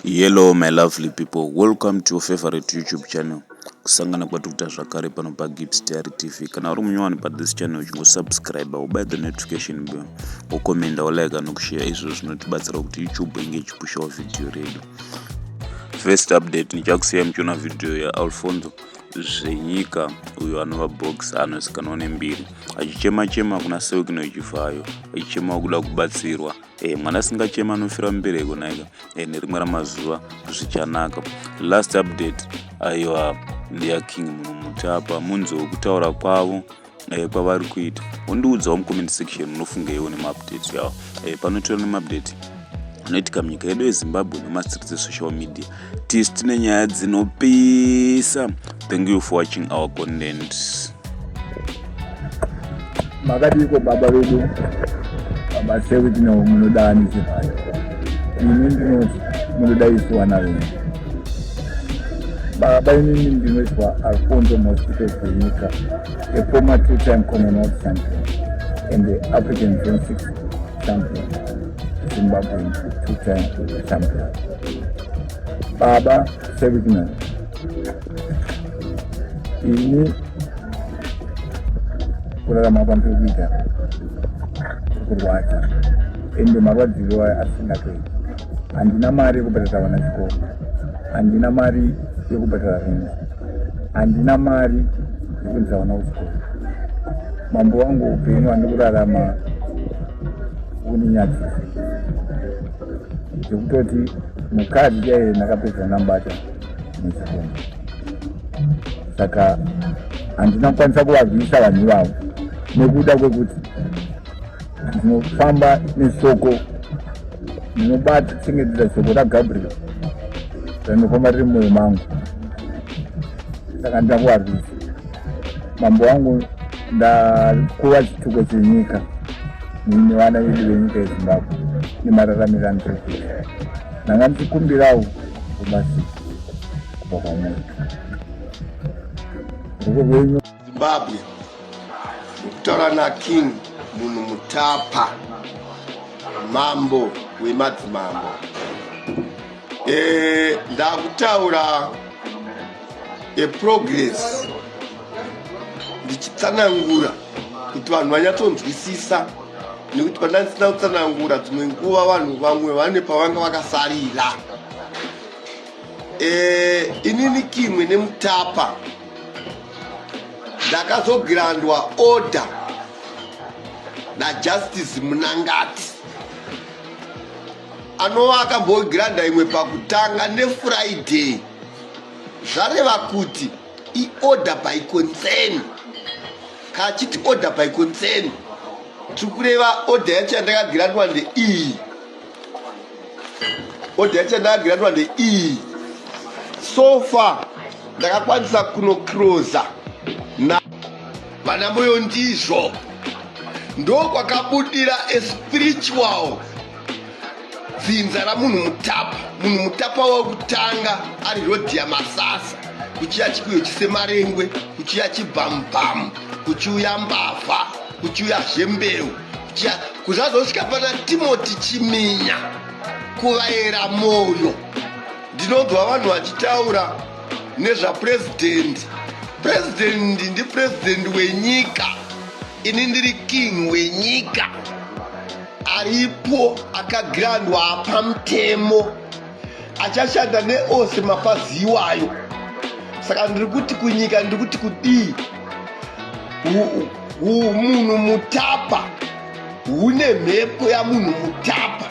Hello my lovely people, welcome to your favorite YouTube channel. Kusangana kwatiri kuita zvakare pano paGibbs Diary TV. Kana uri munyowani pa this channel, chingosubscribe, ubaya the notification bell, wokomenda, wolike nokushare. Izvo zvinotibatsira kuti YouTube inge ichipushawo vhidhiyo redu. First update, ndichakusiyai muchiona vhidhiyo yaAlfonso Zvenyika, uyo anova boxer anozikanwa nembiri, achichema chema kuna Sir Wicknell Chivayo, achichemawo kuda kubatsirwa. Mwana asingachema anofira mubereko naika. Nerimwe ramazuva zvichanaka. Last update, aiwa, ndeyaKing Munhumutapa. Munzwewo kutaura kwavo kwavari kuita. Undiudzawo mucomment section, munofungeiwo nemaupdates yawo? Panotora nemaupdate anoitika munyika yedu yeZimbabwe nemastreets esocial media. Tisi tine nyaya dzinopisa. Thank you for watching our content. Makadiko baba vedu, baba Sir Wicknell munodani Chivayo? Ini ndinoti munodaisiwa navenyu baba. Inini ndinoitwa Alfonso Mosquito Zvenyika, a former two-time Commonwealth champion and the African Zone 6 champion, Zimbabwean two-time champion. Baba Sir Wicknell, ini kurarama kwandiri kuita kuri kurwadza, ende marwadziro aya asingaperi. Handina mari yekubhadhara vana chikoro, handina mari yekubhadhara rent, handina mari yekuendesa vana kuchikoro. Mambo wangu, upenyu hwandiri kurarama uninyadzisa, zvekutoti mukadzi chaiye ndakapedza ndamubata nechikomba. Saka handina kukwanisa kuvarwisa vanhu ivavo nekuda kwekuti ndinofamba neshoko, ndinobata chengetedza shoko raGabriel rinofamba riri mumwoyo mangu. Saka handina kuvarwisa. Mambo wangu, ndakuva chituko chenyika nevana vedu venyika yeZimbabwe nemararamiro andiri kuita. Ndanga ndichikumbirawo rubatsiro kubva kwamuri, ruoko rwenyu. Zimbabwe, kutaura naKing Munhu Mutapa, mambo wemadzimambo. Ndakutaura eprogress, ndichitsanangura kuti vanhu vanyatsonzwisisa, nekuti pandandisina kutsanangura dzimwe nguva vanhu vamwe vane pavanga vakasarira. Inini Kimwe neMutapa ndakazograndwa order naJustice Munangati, anova akambogranda imwe pakutanga neFriday. Zvareva kuti iorder by concern. Kachiti order by concern, tiri kureva order yacho yandakagrandwa ndeiyi. Order yacho yandakagrandwa ndeiyi. So far ndakakwanisa kunoclosa na vana Moyo. Ndizvo ndokwakabudira espiritual dzinza raMunhu Mutapa. Munhu Mutapa wekutanga ari Rodhiya Masasa, kuchiya Chikuyo Chisemarengwe, kuchiya Chibhamubhamu, kuchiuya Mbavha, kuchiuya Zvembeu, kuchiya kuzvazosvika pana Timoti Chiminya kuvaera Moyo. Ndinonzwa vanhu vachitaura nezvapurezidendi. Purezidendi ndipurezidendi wenyika, ini ndiri king wenyika aripo, akagrandwa pamutemo, achashanda neose mapazi iwayo. Saka ndiri kuti kunyika, ndiri kuti kudii? Munhu Mutapa hune mhepo yaMunhu Mutapa,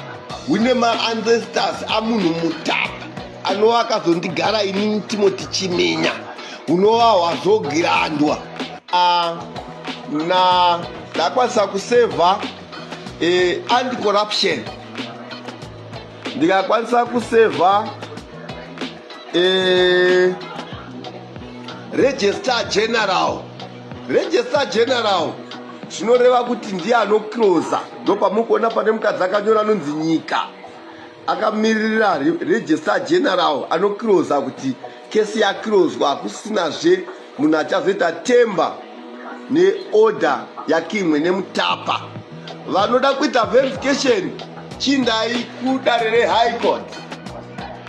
hune maancestors aMunhu Mutapa anova akazondigara inini Timoti Chiminya, hunova hwazograndwa na ndakwanisa kusevha anti-corruption, ndikakwanisa kusevha registrar general. Registrar general zvinoreva kuti ndiye anoclosa. Ndopamukuona pane mukadzi akanyora anonzi Nyika, akamiririra registrar general, anoclosa kuti kesi yacloswa, hakusinazve munhu achazoita tamper neorder yaKimwe neMutapa. Vanoda kuita verification, chindai kudare rehigh court.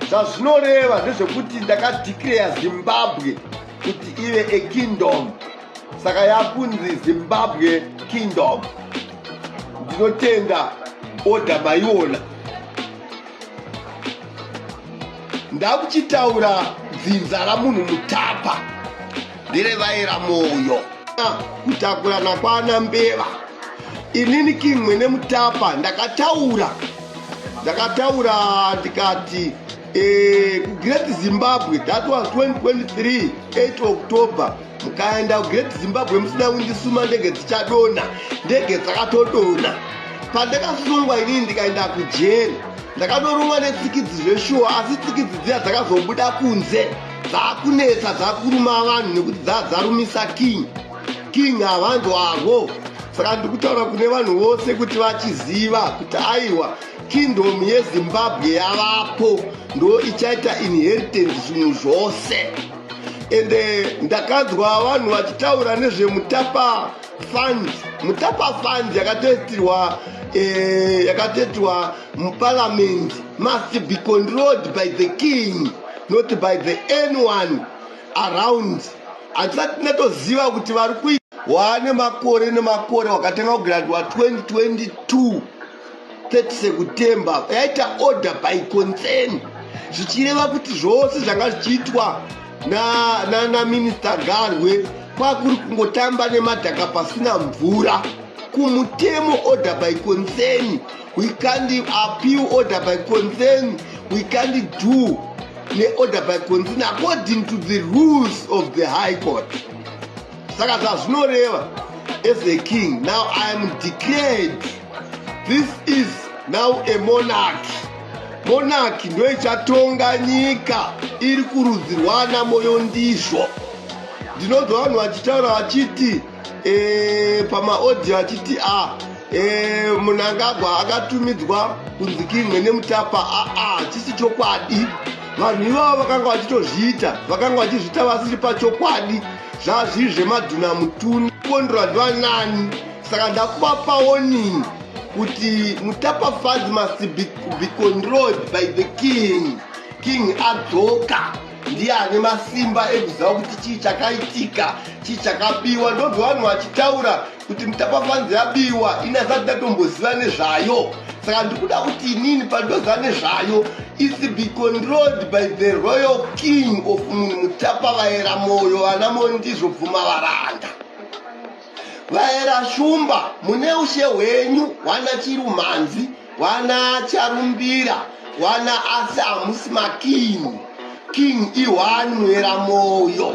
Zvazvinoreva ndezvekuti ndakadeclare Zimbabwe kuti ive a kingdom, saka yakunzi Zimbabwe Kingdom. Ndinotenda order maiona. Ndakuchitaura dzinza ramunhu mutapa nderevaera moyo kutakurana kwana mbeva. Inini King Mwene Mutapa ndakataura ndakataura ndikati kuGreat Zimbabwe, that was 2023 8 October, mukaenda kuGreat Zimbabwe musina kundisuma, ndege dzichadonha. Ndege dzakatodonha. Pandakasungwa inini ndikaenda kujeri, ndakatorumwa netsikidzi zveshuwa, asi tsikidzi dziya dzakazobuda kunze dzakunetsa, dzakuruma vanhu nekuti dzaa dzarumisa king. King havanzwarwo. Saka ndiri kutaura kune vanhu vose kuti vachiziva kuti aiwa, kingdom yeZimbabwe yavapo, ndo ichaita inheritance zvinhu zvose. Ende ndakanzwa vanhu vachitaura nezveMutapa Funds. Mutapa Funds yakatoitirwa yakatoitirwa muparliament must be controlled by the king, not by the anyone around. Hatisati tinatoziva kuti vari kui waane makore nemakore wakatanga kugrantwa 2022 30 September, yaita order by concern, zvichireva kuti zvose zvanga zvichiitwa naminista Garwe kwakuri kungotamba nemadhaka pasina mvura. Kumutemo, order by concern, we can't appeal order by concern, we can't do neorder by concern according to the rules of the High Court. Saka zvazvinoreva, as a king now I am declared, this is now a monarch. Monarch ndo ichatonga nyika iri kurudzi rwana Moyo. Ndizvo ndinonzwa vanhu vachitaura vachiti pamaaudio vachiti a Munangagwa akatumidzwa kunzi King Mwene Mutapa. Aa, chisi chokwadi. Vanhu ivavo vakanga vachitozviita, vakanga vachizviita vasiri pachokwadi, zvazviri zvemadhuna mutuni kondora ndivanani. Saka ndakuvapa warning kuti Mutapa Funds must be controlled by the king. King adzoka, ndiye ane masimba ekuziva kuti chii chakaitika, chii chakabiwa. Ndobva vanhu vachitaura kuti Mutapa Funds yabiwa, ini asati ndatomboziva nezvayo. Saka ndikuda kuti inini pandoziva nezvayo, its be controlled by the royal king of Munhu Mutapa, vaera Moyo, vana Moyo ndizvo bvuma varanda, vaera Shumba. Mune ushe hwenyu hwana Chirumhanzi, hwana Charumbira, hwana, asi hamusi making. King ihwani, Muera Moyo.